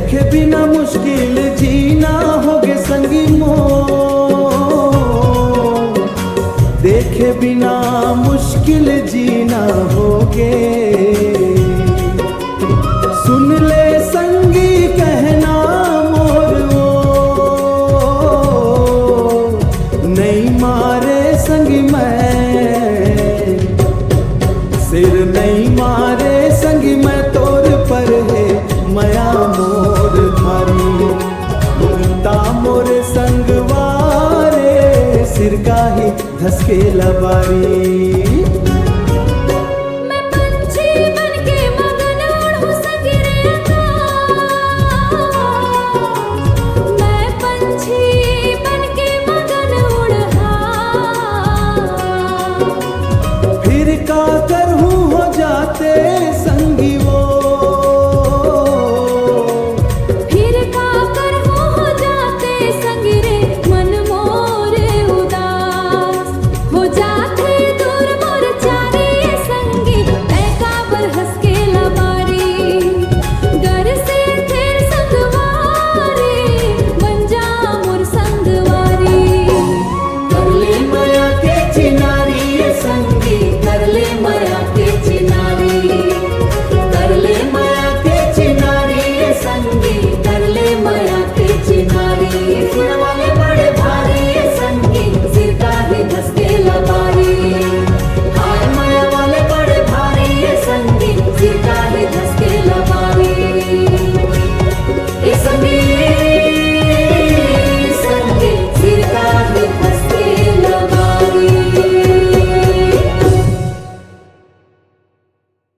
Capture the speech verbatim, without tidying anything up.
देखे बिना मुश्किल जीना होगे संगी मोर, देखे बिना मुश्किल जीना होगे। सुन ले संगी कहना मोर वो, नइ मारे संगी मैं, सिर नइ मारे संगी मैं तोर पर हे मया मोर भारी। ता मोर संगवारी सिर काहे धसके लबारी।